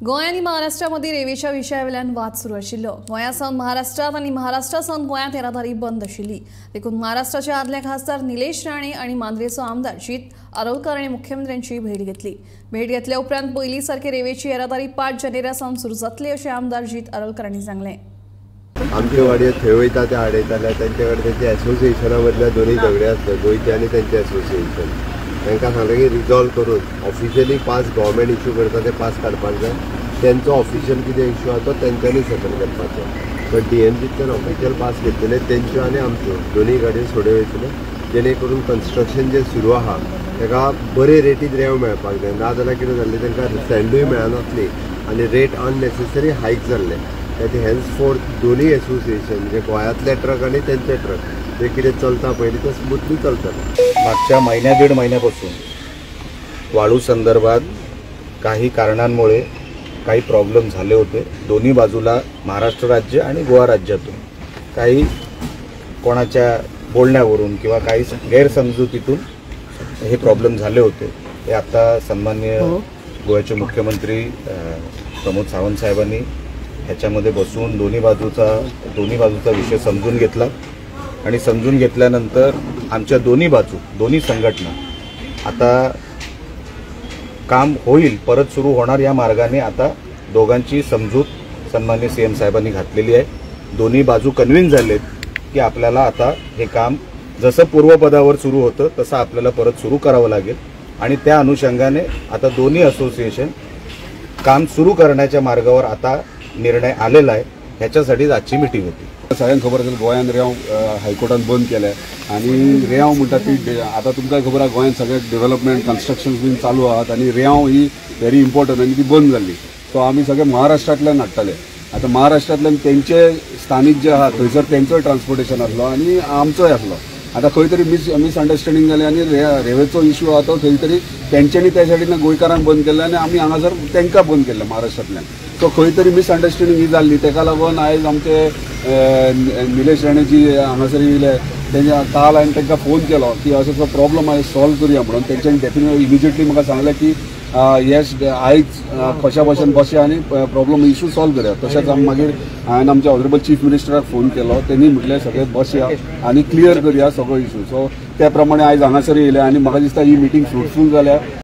गोंय आनी महाराष्ट्रा मदीं रेंवेच्या विशया वयल्यान वाद सुरू आशिल्लो. गोंया सावन महाराष्ट्रांत आनी महाराष्ट्रा सावन गोंयांत येरादारी बंद आशिल्ली. देखून महाराष्ट्राचे आदले खासदार निलेश राणे आनी मांद्रेचो आमदार जीत आरोलकर हांणी मुख्यमंत्र्यांची भेट घेतली. भेट घेतल्या उपरांत पयलीं सारकी रेंवेची येरादारी 5 जानेवारी सावन सुरू जातली अशें आमदार जीत आरोलकर हांणी सांगलें. आमचे वाडये थंय वयता ते आडयताले, तेंचे कडेन तेंचे एसोसिएशना मदल्या दोनूय झगडे आसले, गोंयचे आनी तेंचे एसोसिएशन. तांकां सांगलें की रिजॉल्व करून ऑफिशियली पास गव्हर्मेंट इश्यू करता ते पास काडपाक जाय. तेंचो ऑफिशियल कितें इश्यू आसा तो तेंच्यांनी सेटल करपाचो. बट डीएमजींतल्यान ऑफिशियल पास घेतलेले तेंच्यो आनी आमच्यो दोनूय गाडयो सोड्यो वयतल्यो, जेणे करून कन्स्ट्रक्शन जें सुरू आसा ताका बरे रेटीन रेंव मेळपाक जाय. नाजाल्यार कितें जाल्लें, तांकां सँडूय मेळनासली आनी रेट अननेसेसरी हायक जाल्ले. खातीर हेन्सफोर्थ दोनूय एसोसिएशन म्हणजे गोंयांतले ट्रक आनी तेंचे ट्रक जे कितें चलता पयलीं ते स्मुथली चलतले. मागच्या महिन्या दीड महिन्यापासून वाळू संदर्भात काही कारणांमुळे काही प्रॉब्लेम झाले होते. दोन्ही बाजूला महाराष्ट्र राज्य आणि गोवा राज्यातून काही कोणाच्या बोलण्यावरून किंवा काही गैरसमजुतीतून हे प्रॉब्लेम झाले होते. हे आता सन्माननीय गोव्याचे मुख्यमंत्री प्रमोद सावंत साहेबांनी ह्याच्यामध्ये बसून दोन्ही बाजूचा विषय समजून घेतला आणि समजून घेतल्यानंतर आमच्या दोन्ही बाजू दोन्ही संघटना आता काम होईल, परत सुरू होणार या मार्गाने आता दोघांची समजूत सन्माननीय सीएम साहेबांनी घातलेली आहे. दोन्ही बाजू कन्व्हिन्स झालेत की आपल्याला आता हे काम जसं पूर्वपदावर सुरू होतं तसं आपल्याला परत सुरू करावं लागेल आणि त्या अनुषंगाने आता दोन्ही असोसिएशन काम सुरू करण्याच्या मार्गावर आता निर्णय आलेला आहे. ह्याच्यासाठीच आजची मिटिंग होती. सगळ्यांक खबर आसा गोंयांत रेंव हायकोर्टान बंद केल्या आनी रेंव म्हणटा ती आतां तुमकां खबर आसा गोंयांत सगळें डेव्हलपमेंट कन्स्ट्रक्शन बीन चालू आहात आनी रेंव ही व्हेरी इम्पॉर्टंट आनी ती बंद जाल्ली. सो आमी सगळे महाराष्ट्रांतल्यान हाडटाले. आतां महाराष्ट्रांतल्यान तेंचे स्थानीक जे आहा थंयसर तेंचोय ट्रान्सपोर्टेशन आसलो आनी आमचोय आसलो. आतां खंय तरी मिसअंडरस्टँडींग जालें आनी रेंवेचो इश्यू आहा तो खंय तरी तेंच्यांनी त्या सायडीन गोंयकारांक बंद केल्लें आनी आमी हांगासर तेंकां बंद केल्लें महाराष्ट्रांतल्यान. सो खंय तरी मिसअंडरस्टँडींग ही जाल्ली. तेका लागून आयज आमचे निलेश राणे जी हांगासर येयले तेंच्या काल हांवें तांकां फोन केलो की असो असो प्रॉब्लम आहा सॉल्व करुया म्हणून. तेंच्यांनी डेफिनेटली इमिजिएटली म्हाका सांगलें की येस आयज कशा भशेन बसया आनी प्रॉब्लम इशू सॉल्व करुया. तशेंच आमी मागीर हांवें आमच्या ऑनरेबल चीफ मिनिस्टराक फोन केलो, तेणी म्हटलें सगळें बसया आनी क्लियर करुया सगळो इशू. सो त्या प्रमाणे आयज हांगासर येयले आनी म्हाका दिसता ही मिटींग फ्रुटफूल जाल्या.